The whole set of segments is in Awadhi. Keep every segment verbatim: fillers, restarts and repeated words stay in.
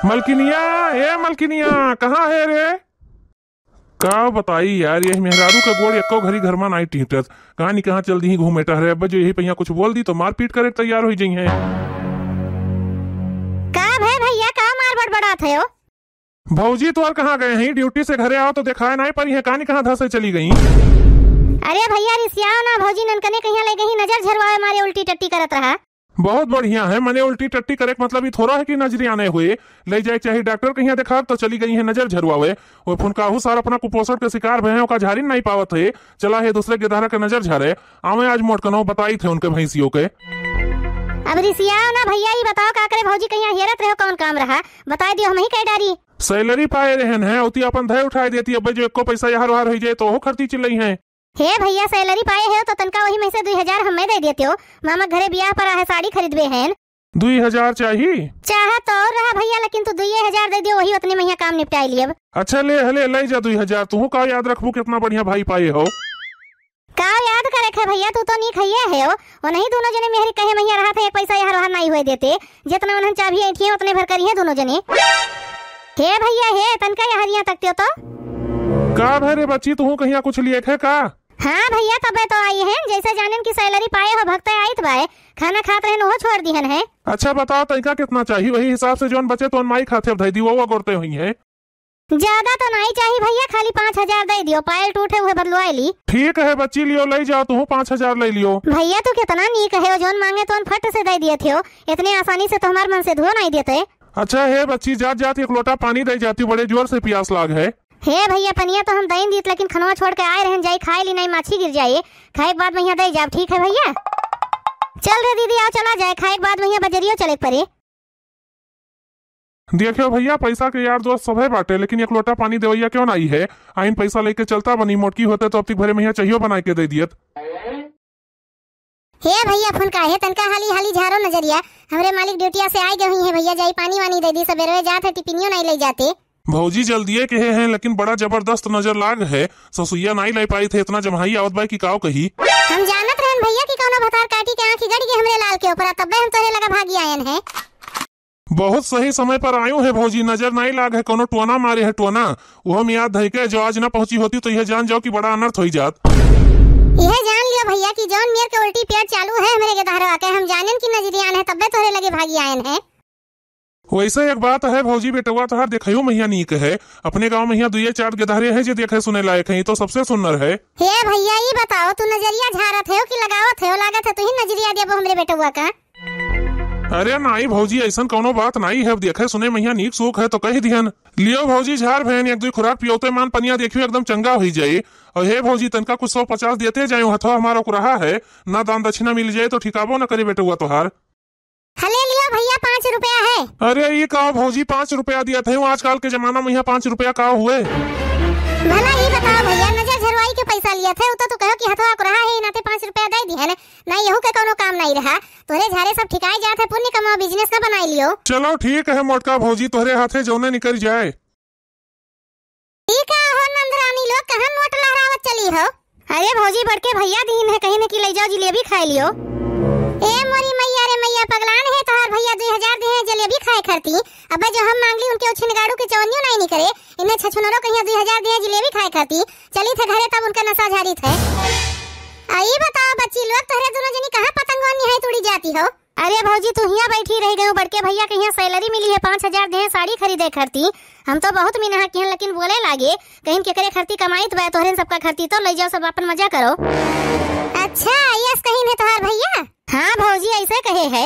मलकिनिया, ए मलकिनिया, कहाँ है रे? का बताई यार, यही मेहरारू का गोड़ एको घरी घर मा नाई टिहटत, कहाँ नी कहाँ चल दिही घूमे टहरे। अब जो यही पहिया कुछ बोल दी तो मारपीट करे तैयार होइ जइहैं। का भय भैया, का मार बड़बड़ात है हो? भौजी तोर कहाँ गए हैं? ड्यूटी से घरे आवा तो देखाए नाई परी है, कहाँ नी कहाँ धसे चली गई। अरे भैया रिसियाओ ना, भौजी ननकने कहिया लइ गई, नजर झरवावे मारे उल्टी टट्टी करत रहा। बहुत बढ़िया है, मने उल्टी टट्टी करे के मतलब ई थोड़ा है कि नजरियाने हुए, लइ जाए चाही डॉक्टर कहिया देखाब तो चली गई है नजर झरवावे। वो फुनकाहू सार अपना कुपोषण के शिकार भय हैं, ओका झारी नाई पावत है, चला है दूसरे गिदहरा के नजर झारे। आवे आज मोटकनो बताई थे उनके भैंसियों के। अब रिसियाओ ना भैया, ई बताओ का करे भौजी कहिया हेरत रहो, कौन काम रहा, बताई दियो हम ही कह डारी। सैलरी पाए रहन है, उती अपन धय उठाए देती, अब जो एको पैसा यहार वहार होइ जाए तो ओहो खर्ची चिल्लई है। हे भैया, सैलरी पाए हो तो तनका वही में से दुई हजार हमें दे देते हो। मामा घरे बियाह पर आहे, साड़ी खरीदबे हैं। दुई हजार चाही? चाहत तो और रहा भैया, लेकिन तू दुइये हजार दे दियो, वही उतने में यहाँ काम निपटाई लियब। अच्छा ले हले, ले जा दुई हजार। तू का याद रखबू कितना बढ़िया भाई पाए हो। का याद करे खे भैया, तू तो नीक हइये है हो। वो नहीं दोनों जने मेहरी कहे मैया रहा था, एक पैसा यहार वहार नाई हुए देते। जितना उन्हन चाभी ऐंठी है उतने भर करी है दोनों जने। हे भैया हे, तनका यहरिया तकते हो तो। का भय रे बच्ची, तू कहिया कुछ लिए खे का? हाँ भैया, तबे तो आई हैं, जैसे जानेन कि सैलरी पाए हो, भगते आइत बाए, खाना खात रहन, ओहो छोड़ दिहन है। अच्छा बताओ, तैका कितना चाही? वही हिसाब से जौन बचे तौन माई खातिर धई दी, वो अगोरते हुई है। ज्यादा तो नाई चाही भैया, खाली पाँच हजार दे दियो, पायल टूट है, उहे बदलवाए ली। ठीक है बच्ची, लियो, ले जाओ, तू पाँच हजार ले लियो। भैया तू कितना नीक है, जौन मांगे तौन फट से दे दिए थे हो, इतने आसानी से तो हमार मन से धुओ नाई देते। अच्छा हे बच्ची, जात जात एक लोटा पानी दे जाती, बड़े जोर से प्यास लाग है। हे भैया, पनिया तो हम दइन दीत, लेकिन खनवा छोड़ के आए रहन, जाई खाए ली, नाई माछी गिर जाए। खाए के बाद में यहाँ दे जाब, ठीक है भैया? चल रे दीदी, आओ चला जाए, खाए के बाद में यहाँ बजरियो चले के पड़े। देखियो भैया, पैसा के यार दोस्त सभे बाटे, लेकिन एक लोटा पानी देवैया क्यों ना आई है? आइन पैसा लेके चलता बनी, मोटकी होते तो अब तक भरे में यहाँ चाहियो बनाए के दे दियत। हे भैया, फुनकाहे, तनका हाली हाली झारो नजरिया, हमरे मालिक ड्यूटिया से आइ गए हुई हैं भैया, जाई पानी वानी दे दी, सबेरवे जात है, टिफिनियो नहीं ले जाते। भौजी जल्दिए के हैं, लेकिन बड़ा जबरदस्त नजर लाग है, ससुइया नहीं ले पाई थे, इतना जम्हाई आवत बा कि काव कही। हम जानत रहन भैया कि कौनो भतार काटी के आँखी गड़ गए हमरे लाल के ऊपर, तब्बे हम तोरे लगा भागी आयन है। बहुत सही समय पर आयो है भौजी, नजर नाई लाग है, कोनो टोना मारे है टोना। उहो में याद धइके जो आज ना पहुंची होती तो यह जान जाओ कि बड़ा अनर्थ होई जात। यह जान लियो भैया कि जौन मेर के उल्टी पेट चालू है हमरे गेदहरवा के, हम जानेन कि नजरियान है, तब्बे तोहरे लगे भागी आयन है। वैसे एक बात है भौजी, बेटवा तोहार देखयो मैया नीक है, अपने गांव में यहाँ दुइये चार गेदहरे हैं जे देखे सुने लायक हैं, तो सबसे सुन्नर है। हे भैया, ई बताओ, तू नजरिया झारत है कि लगावत है? लागत है तू ही नजरिया देबो हमरे बेटवा का। अरे नाई भौजी, ऐसन कौनो बात नाई है। अब देखे सुने मैया नीक सूख है तो कह दिहन। लियो भौजी, झार भैन एक दुई खुराक पियोते मान पनिया देखियो एकदम चंगा हुई जाई। और हे भौजी, तनका कुछ सौ पचास देते जाए, हथवा हमारा को रहा है ना, दान दक्षिणा मिल जाए तो ठिकाबो न करे बेटवा तोहार। हले लियो भैया, पाँच रुपया है। अरे ई का भौजी, पाँच रुपया दिया थे, आजकल के जमाना में यहाँ पाँच रुपया का हुए? भला ई बताओ भैया, नजर झरवाई के पैसा लिया थे, उ तो तू कहो कि हथवा को रहा है, नाते पाँच रुपया दे दिहन। ना यहू के कौनो काम नहीं रहा, तोहरे झारे सब ठिकाए जात है, पुण्य कमाओ, बिजनेस ना बनाई लियो। चलो ठीक है मोटका भौजी, तोहरे हाथे जौने निकल जाए। ई का हो नंदरानी लोग, कहाँ नोट लहरावत चली हो? अरे भौजी, बड़के भैया दीन है, कहीं ने कि ले जाओ जिलेबी खाए लियो। ए मोरी मैया रे मैया, पगलान है तोहार भैया, दुई हजार दिहे जलेबी खाए खाती। अबे जो हम मांगली उनके उछिनगाड़ू के चवनियो नहीं निकरे, इन्हें छछुनरो कहिया दुई हजार दिहे जिलेबी खाए खाती। चली थे घरे तब उनका नशा झारी थे। आ ई बताओ बच्ची लोग, तोहरे दोनों जनी कहाँ पतंगवा निहाई तुड़ी जाती हो? अरे भौजी, तू हियाँ बैठी रह गयो, बड़के भैया के हियाँ सैलरी मिली है, पाँच हजार देहे साड़ी खरीदे खरती। हम तो बहुत मिनहा किहन, लेकिन बोले लागे, कहिन केकरे खरती कमाइत बा, तोहरे सबका खरती, तो ले जाओ सब अपन मजा करो। अच्छा, यस कहिन है तोहार भैया? हाँ भौजी, ऐसे कहे है।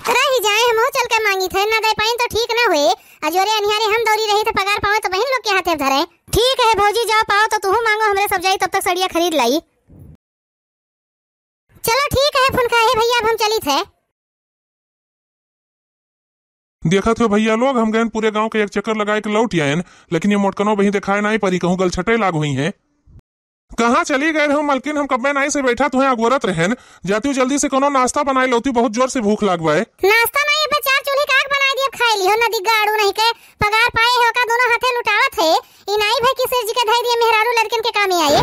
रही जाए, हमहू चल के मांगी थे, ना दे पाइन तो ठीक ना हुए। अजोरे अनिहारे हम दौरी रही थे, पगार पावे तो बहिन लोग के हाथे धरे। ठीक है भौजी, जाओ पाओ तो तुहू मांगो, हमरे सब जाई तब तक सड़िया खरीद लाई। चलो ठीक है फुनकाहे भैया, अब हम चली थे। देखत हो भैया लोग, हम गएन पूरे गांव के एक चक्कर लगाए के लौट आएन, लेकिन ये मोटकनो बही देखाए नाई परी, कहूँ गलछटे लाग हुई हैं। कहाँ चली गए रहो मलकिन, हम कब्बे नाई से बैठा तुहें अगोरत रहेन। जाती हूँ जल्दी से कोनो नाश्ता बनाए लौती, बहुत जोर से भूख लाग बाए। नाश्ता नाई, अबे चार चूल्ही का आग बनाए दिए, खाए लियो, नदी गाड़ू नहीं के पगार पाए हो का, दोनों हाथे लुटावत है। ई नाई भाई कि सेठ जी के धई दिए, मेहरारू लड़कन के कामे आए।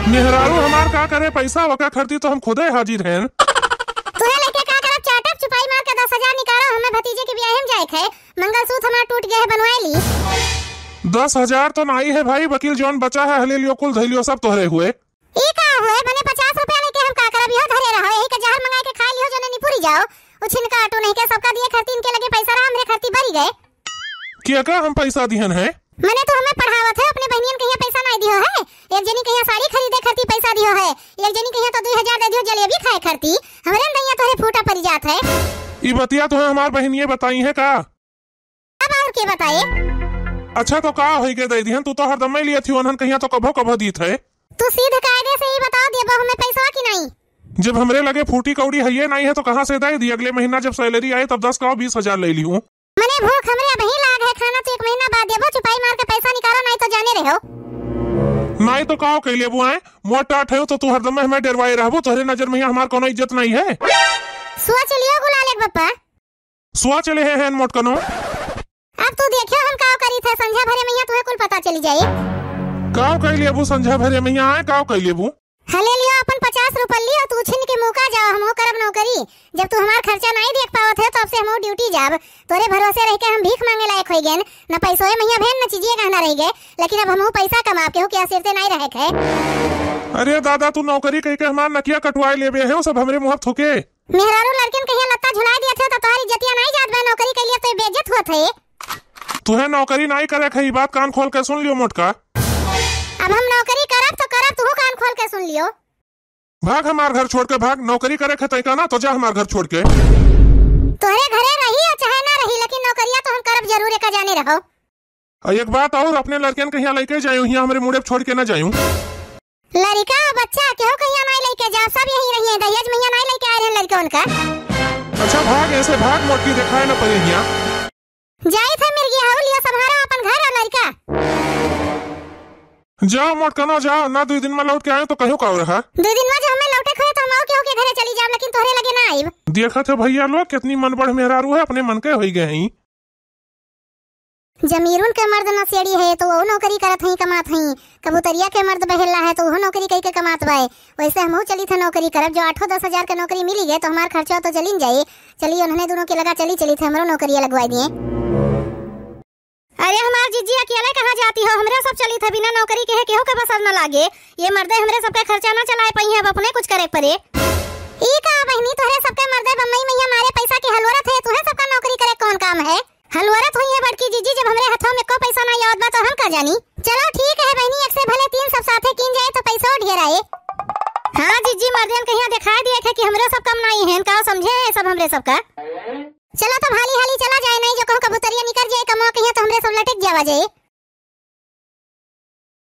मेहरारू हमार का करे, पैसा वका खरती तो हम खुदे हाजिर हैं। तुहे लेके का करब, चाटब चुपाई मार के दस हजार निकालो, हमें भतीजे के बियाहे में जाए थे। मंगलसूत्र हमार टूट गया है, बनवाए ली। दस हजार तो नाई है भाई, बकिल जौन बचा है, हले लियो, कुल धइलियो, सब तोहरे हुए। ई का हुए, बने पचास रुपया लेके हम का करब, इहो धरे रहो, यही के जहर मंगाए के खाए लिहो, जौने निपुरी जाओ। उ छिनका अटू नहीं के सबका दिए खरती, इनके लगे पैसा रहा, हमरे खरती बरी गए। के का हम पैसा दिहन है? मने तू हमें पढ़ावत है, अपने बहनियन कहिया पैसा नाई दियो है? एक जनी कहिया साड़ी खरीदे खरती पैसा दियो है, एक जनी कहिया तो दुई हजार दे दियो जलेबी खाए खरती। हमरे न दैया तोहरे फूटा परी जात है। ई बतिया तोहे हमार बहनिये बताई है का? अब और के बताए? अच्छा तो का होई के दे दिहन, तू तो हरदम ही लियत ही, उन्हन कहिया तो कभो कभो दीत है। तू सीध कायदे से ई बताओ, देबो हमें पैसा कि नहीं? जब हमरे लगे फूटी कौड़ी हइये नाई है तो कहाँ से दे दी? अगले महीना जब सैलरी आए तब दस का बीस हजार ले ली हूँ। मने भूख हमरे अबहीं लाग है, खाना तो एक महीना बाद देबो, चुपाई मार के पैसा निकालो, नाई तो जाने रहो। नाई तो काव कइ लेबू आए, मोट टाट है तो तू हरदम हमें डरवाए रहबू, तोहरे नजर में हमार कोनो इज्जत नाई है। सोच लियो गुलाल एक बप्पा। सोच ले है, है मोटकनो। अब तू देखियो हम काव करी थे, संझा भरे में तुहे कुल पता चली जाए। काव कइ लेबू संझा भरे में आए, काव कइ लेबू? हले लियो अपन पचास रुपल लियो, तू छिन के मौका जाओ, हमहू करब नौकरी। जब तू हमार खर्चा नाई देख पावत है, तो अब से हमहू ड्यूटी जाब। तोरे भरोसे रह के हम भीख मांगे लायक होई गए, न पैसोए महिया भेन, न चीजिए गहना रह गए, लेकिन अब हमहू पैसा कमाब, केहू के आसिरते नाई रहे के। अरे दादा, तू नौकरी कह के हमार नकिया कटवाए लेबे है, सब हमरे मुँह थूके। मेहरारू लड़कन कहिया लत्ता झुलाए दिया थे, तो तोहार इज्जतिया नाई जात बा, नौकरी के लिए तो बेइज्जत होत है। तुहे नौकरी नाई करे के है, ई बात कान खोल के सुन लियो मोटका। अब हम नौकरी करब तो करब, तुहू कान खोल के सुन लियो। भाग हमार घर छोड़ के भाग, नौकरी करे के तय का ना तो जा हमार घर छोड़ के। तोहरे घरे रही और चाहे ना रही, लेकिन नौकरिया तो हम करब जरूर, एका जाने रहो। और एक बात और, अपने लड़कियन के यहाँ लेके जाए, यहाँ हमरे मुड़े छोड़ के ना जाए। लड़का बच्चा केहू के यहाँ नाई लेके जाओ, सब यहीं रहिए, दहेज में यहाँ नाई लेके आए रहे लड़कवन का। अच्छा भाग, ऐसे भाग, मोटकी दिखाए ना पड़े यहाँ। जाई थे मिर्गी, हाउ लियो संभारो अपन घर और लड़का। जाओ मोटकनो जाओ, ना दुई दिन में लौट के आए तो कहियो का रहा। दुई दिन में जो हमें लौटे खोए तो हम और केहू के घरे चली जाओ, लेकिन तोहरे लगे ना आइब। देखत है भैया लोग, कितनी मनबढ़ मेहरारू है, अपने मन के होई गए हैं। जमीरुन के मर्द नशेड़ी है तो वो नौकरी करत हई, कमात हई। कबूतरिया के मर्द बहेला है तो वो नौकरी कई के कमात बाए। वैसे हमहू चली थे नौकरी करब, जो आठों दस हजार के नौकरी मिली गए तो हमार खर्चा तो चलिन जाए। चलिए उन्होंने दोनों के लगा चली, चली थे हमरो नौकरिया लगवाई दिए। अरे हमार जिज्जी, अकेले कहाँ जाती हो? हमरे सब चली थे, बिना नौकरी के है केहू के बसर न लागे। ये मर्दे हमरे सबके खर्चा ना चलाए पाई है, अब अपने कुछ करे पड़े। ई का बहिनी, तोहरे सबके मर्दे बम्बई में मारे पैसा के हलवरत है, तुहे सबका नौकरी करे कौन काम है? हलवरत हुई है बड़की जिज्जी, जब हमरे हथवा में को पैसा ना आवत बा तो हम का जानी। चलो ठीक है बहिनी, एक से भले तीन, सब साथे कीन जाए तो पैसा ढेर आए। हाँ जिज्जी, मर्दन कहिया दिखाई दिए थे कि हमरे सब कम नहीं है, का समझे है सब हमरे सबका। चलो तो हाली हाली चला जाए, नहीं जो कहूँ कबूतरिया निकर जाए कमवा कहिया तो हमरे सब लटक जावा जाए।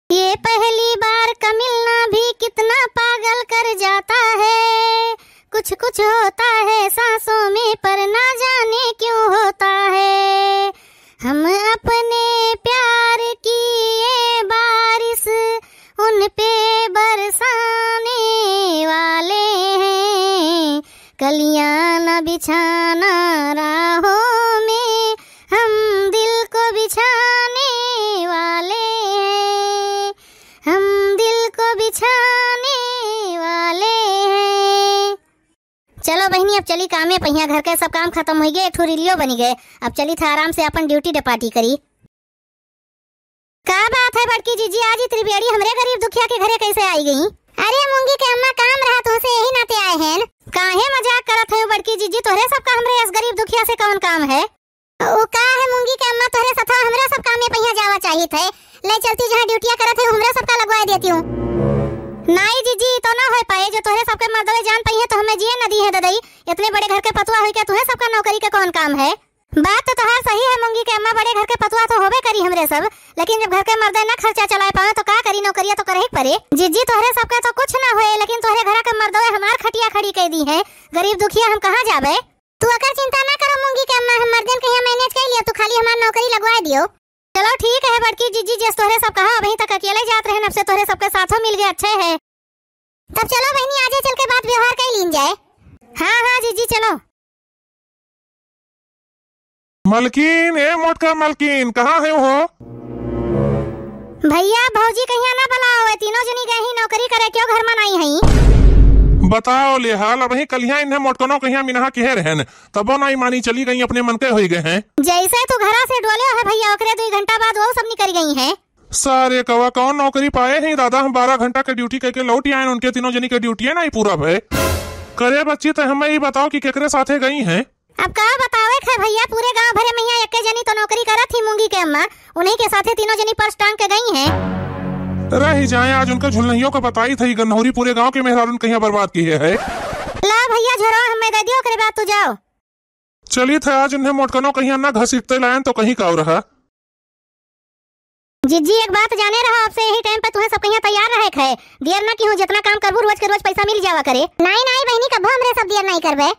ये पहली बार का मिलना भी कितना पागल कर जाता है, कुछ कुछ होता है सांसों में पर ना जाने क्यों होता है। हम अपने प्यार की ये बारिश उन पे बरसाने वाले हैं, कलियां न बिछाना राहों में, हम दिल को बिछाने वाले हैं, हम दिल को बिछाने वाले हैं। चलो बहिनी, अब चली कामे पहिया, घर के सब काम खतम होइ गए, एक ठो रिलियो बनी गए। अब चली था आराम से अपन ड्यूटी डपाटी करी। का बात है बड़की जिज्जी, आज ई त्रिवेणी हमरे गरीब दुखिया के घरे कैसे आई गई? अरे मूंगी के अम्मा, काम रहा तुहसे, यही नाते आए हैं। काहे मजाक करत है बड़की जिज्जी, तोहरे सबका हमरे यस गरीब दुखिया से कौन काम है? ओ का है मूंगी के अम्मा, तोहरे सथवा हमरे सब कामे पहिया जावा चाहित है। ले चलती जहाँ ड्यूटिया करत है, हमरे सबका लगवाए देती हूँ। नाई जिज्जी, ई तो ना हो पाए, जो तोहरे सबके मर्दवे जान पाई है तो हमें जिए न दी है ददई। इतने बड़े घर के पतुआ हुई के तुहे सबका नौकरी के कौन काम है? बात तो तोहार सही है मूंगी के अम्मा, बड़े घर के पतुआ तो होबे करी हमरे सब, लेकिन जब घर के मर्दे ना खर्चा चलाए पावे तो का करी, नौकरिया तो करे ही पड़े। जिज्जी तोहरे सबके तो कुछ ना होए, लेकिन तोहरे घरा के मर्दवे हमार खटिया खड़ी कई दी है, गरीब दुखिया हम कहाँ जाबे? तू अकर चिंता ना करो मूंगी के अम्मा, हम मर्दन के यहाँ मैनेज कर लियो, तू खाली हमार नौकरी लगवाए दियो। चलो ठीक है बड़की जिज्जी, जस तोहरे सब कहा, अभी तक अकेले जात रहे, अब से तोहरे सबके साथों मिल गए, अच्छे है। तब चलो बहिनी, आजे चल के बात व्यवहार कर लीन जाए। हाँ हाँ जिज्जी चलो। मलकिन, ए मोटका मलकिन, कहाँ है हो? भैया, भौजी कहिया ना बुलाओ, ए तीनों जनी गए ही नौकरी करे, क्यों घर में नहीं है? बताओ ले हाल, अबहीं कलिया इन्हें मोटकनो कहिया मिनहा किहे रहेन, तबो नाई मानी, चली गई, अपने मन के होई गए हैं। जैसे तू घरा से डोले है भैया, ओकरे दुई घंटा बाद वो सब निकल गई हैं। सारे कवा कौन नौकरी पाए हैं दादा, हम बारह घंटा के ड्यूटी करके लौट आए, उनके तीनों जनी के ड्यूटी है ना, पूरा भय। करे बच्ची, तो हमें ये बताओ कि केकरे साथे गई हैं? अब का बतावे खे भैया, पूरे गांव भरे में यहाँ एके जनी तो नौकरी करत ही, मूंगी के अम्मा, उन्हीं के साथे तीनों जनी पर्स टांग के गई हैं। रही जाए, आज उनका झुलनहियों का बताई थी, गन्हौरी पूरे गांव के मेहरारून कहिया बर्बाद किहे है। ला भैया, झोरवा हमें दे दियो, ओकरे बाद तू जाओ। चली थे, आज उन्हें मोटकनो कहिया ना घसीटते लायन तो कहीं काव रहा। जिज्जी, एक बात जाने रहा, आपसे यही टाइम पे तुम्हें सब कहिया तैयार रहे खे। देर ना की हूँ, जितना काम करबू रोज के रोज पैसा मिल जावा करे। नाई, नाई बहनी, कभो हमरे सब देर नाई करबे।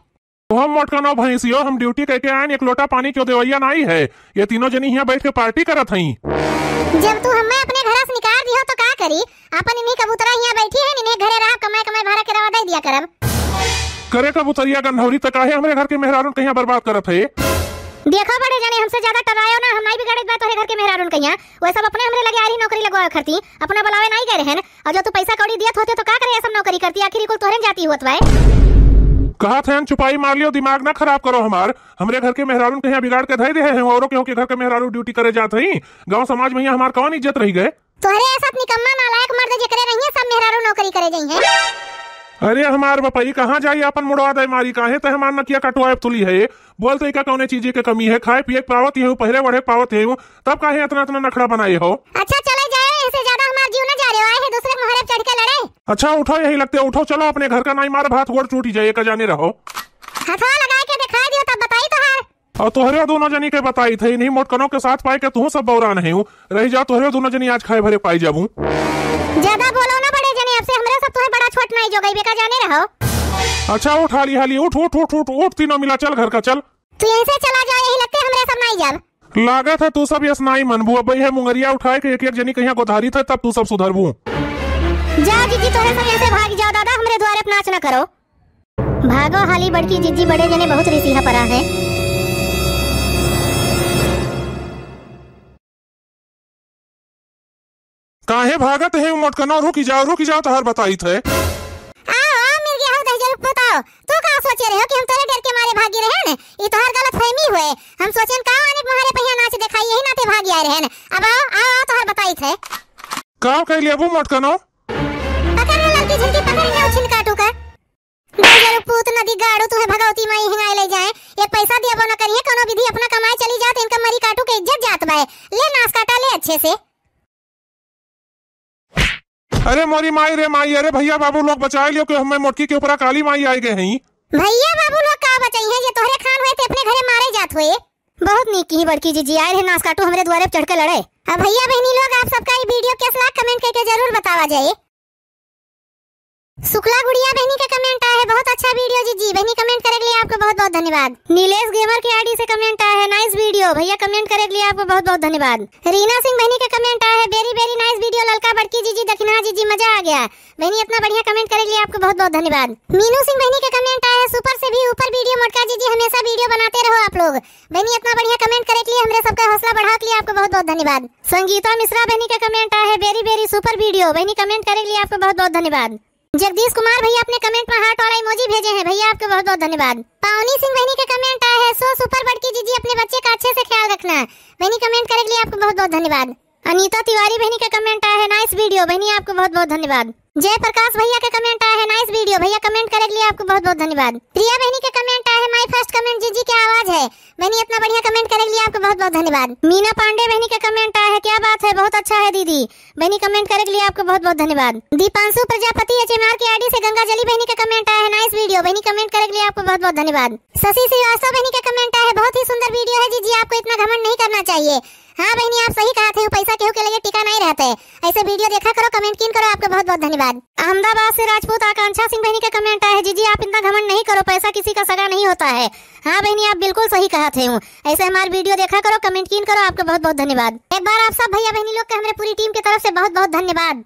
तो हम मोटकनो भैंसियो, हम ड्यूटी करके आयन, एक लोटा पानी क्यों देवैया नाई है। ये तीनों जनी हियाँ बैठ के पार्टी करत हई। जब तू हमें अपने घर से निकाल दियो तो का करी? अपन इन्हीं कबूतरा हियाँ बैठी है, इन्हें घरे रहा, कमाए कमाए भाड़ा किराया दे दिया करब। करे कबूतरिया गन्हौरी, त काहे हमरे घर के मेहरारून कहिया बर्बाद करत है? देखो बड़े जने, हमसे ज्यादा टरायो ना, हम नाई बिगाड़े बा तोहरे घर के मेहरारून कहिया। वो सब अपने हमरे लगे आ रही नौकरी लगवावे खरती, अपना बुलावे नाई गए रहन। और जो तू पैसा कौड़ी दियत होते तो का करे, ये सब नौकरी करती, आखिर कुल तोहरे जाती होत बाए। कहा थे चुपाई मार लियो, दिमाग ना खराब करो हमार। हमरे घर के मेहरारून कहिया बिगाड़ के धई दे हैं, औरों केहू के घर के मेहरारू ड्यूटी करे जात हई। गांव समाज में यहाँ हमार कौन इज्जत रही गए? तोहरे ऐसा निकम्मा नालायक मर्द जेकरे रहिए सब मेहरारू नौकरी करे जाई हैं। अरे हमार बपई, कहाँ जाई आपन मुड़वा दे मारी, काहे ते हमार नकिया कटवाए तुली है? बोल तो इका कौने चीजे के कमी है? खाए पिए के पावत ही हूँ, पहले बढ़े के पावत ही हूँ, तब काहे इतना इतना नखड़ा बनाए हो? अच्छा चले जाए, इनसे ज्यादा हमार जीव न जा रहे हो, आए हैं दूसरे के मोहरे पे चढ़ के लड़े। अच्छा उठो, यही लगते उठो, चलो अपने घर का नाई मार भात गोड़ टूटी जाए, का जाने रहो। हथवा लगा के दिखाई दियो तब बताई तोहार। और तोहरे दोनों जनी के बताई थे, इन्हीं मोटकनों के साथ पाए के तू सब बौरा नहीं हूँ। रही जा, तोहरे दोनों जनी आज खाए भरे पाई जाबू। ज्यादा बोलो ना बड़े जने, अब से हमरे सब तोहे बड़ा छोट नाई जो गई बेका जाने रहो। अच्छा उठ हाली हाली, उठ उठ उठ उठ उठ, तीनों मिला चल घर का चल। तू यहीं से चला जा, यही लगते हमरे सब नाई जाब। लागत है तू सब यस नाई मनबू। अब है मुंगरिया उठाए के एक एक जनी कहिया गोधारी थे, तब तू सब सुधरबू। जा जीजी, तोहरे सब यहाँ से भाग जाओ दादा, हमरे द्वारे पे नाच न करो। भागो हाली बड़की जीजी, बड़े जने बहुत रिसिहा परा है। काहे भागत है मोटकनो? रुकी जाओ, रुकी जाओ, तोहार बताई थे। आओ, आओ, मिल गया हो दहिजर बताओ। तू का सोचे रहे हो कि हम तोरे डर के मारे भागी रहे न? ई तोहार गलत फहमी हुए। हम सोचेन का आने तुम्हारे पहिया नाच दिखाई, यही नाते भागी आए रहे न। अब आओ, आओ, आओ, तोहार बताई थे। का कह लेबू मोटकनो? पकड़ ले लड़की झिनकी, पकड़ ले उछिन काटू का। दहिजर पूत नदी गाड़ू, तुहे भगवती माई हिंगाए ले जाए। एक पैसा दिया बोना करिए, कोनो विधि अपना कमाए चली जात, इनका मरी काटू के इज्जत जात बाए। ले नास काटा, ले अच्छे से। अरे मोरी माई रे माई, अरे भैया बाबू लोग बचाए लियो कि हमें मोटकी के ऊपरा काली माई आए गए हैं। भैया बाबू लोग का बचाई हैं, ये तोहरे खान हुए थे अपने घरे मारे जात हुए। बहुत नीक की बड़की जीजी आए रहे नास काटू हमरे द्वारे पे चढ़ के लड़े। अब भैया बहनी लोग आप सबका ये वीडियो कैसा लगा कमेंट करके जरूर बतावा जाए। शुक्ला गुड़िया बहनी का कमेंट आया है, बहुत अच्छा वीडियो जीजी। बहनी कमेंट करे के लिए आपको बहुत बहुत धन्यवाद। नीलेश गेमर के आईडी से कमेंट आया है, नाइस वीडियो। भैया कमेंट करे के लिए आपको बहुत बहुत धन्यवाद। रीना सिंह बहनी का कमेंट आया है, वेरी वेरी नाइस वीडियो ललका बड़की जीजी दखिना जीजी मजा आ गया। बहनी इतना बढ़िया कमेंट करे के लिए आपको बहुत बहुत धन्यवाद। मीनू सिंह बहनी का कमेंट आया है, सुपर से भी ऊपर वीडियो मोटका जीजी, हमेशा वीडियो बनाते रहो आप लोग। बहनी इतना बढ़िया कमेंट करे के लिए, हमरे सबका हौसला बढ़ावे के लिए आपको बहुत बहुत धन्यवाद। संगीता मिश्रा बहनी का कमेंट आया है, वेरी वेरी सुपर वीडियो। बहनी कमेंट करे के लिए आपको बहुत बहुत धन्यवाद। जगदीश कुमार भैया अपने कमेंट में हार्ट वाला इमोजी भेजे हैं, भैया आपको बहुत बहुत धन्यवाद। पावनी सिंह बहनी का कमेंट आया है, सो सुपर बड़की जीजी अपने बच्चे का अच्छे से ख्याल रखना। बहनी कमेंट करे के लिए आपको बहुत बहुत धन्यवाद। अनीता तिवारी बहनी का कमेंट आया है, नाइस वीडियो। बहनी आपको बहुत बहुत धन्यवाद। जय प्रकाश भैया का कमेंट आया है, नाइस वीडियो। भैया कमेंट करे के लिए आपको बहुत बहुत धन्यवाद। प्रिया बहनी का कमेंट आया है, माय फर्स्ट कमेंट जीजी क्या आवाज है। बहनी इतना बढ़िया कमेंट करे के लिए आपको बहुत बहुत धन्यवाद। मीना पांडे बहनी का कमेंट आया है, क्या बात है, बहुत अच्छा है दीदी। बहनी कमेंट करे के लिए आपको बहुत बहुत धन्यवाद। दीपांशु प्रजापति एचएमआर की आईडी से गंगा जली बहनी का कमेंट आया है, नाइस वीडियो। बहनी कमेंट करे के लिए आपको बहुत बहुत धन्यवाद। शशि श्रीवास्तव बहनी का कमेंट आया है, बहुत ही सुंदर वीडियो है जीजी, आपको इतना घमंड नहीं करना चाहिए। हाँ बहनी, आप सही कहा थे, पैसा केहू के लगे टिका नहीं रहते। ऐसे वीडियो देखा करो, कमेंट कीन करो, आपको बहुत बहुत धन्यवाद। अहमदाबाद से राजपूत आकांक्षा सिंह बहनी का कमेंट आया है, जीजी आप इतना घमंड नहीं करो, पैसा किसी का सगा नहीं होता है। हाँ बहनी, आप बिल्कुल सही कहा थे हूँ। ऐसे हमारे वीडियो देखा करो, कमेंट कीन करो, आपको बहुत बहुत धन्यवाद। एक बार आप सब भैया बहनी लोग के हमरे पूरी टीम की तरफ से बहुत बहुत धन्यवाद।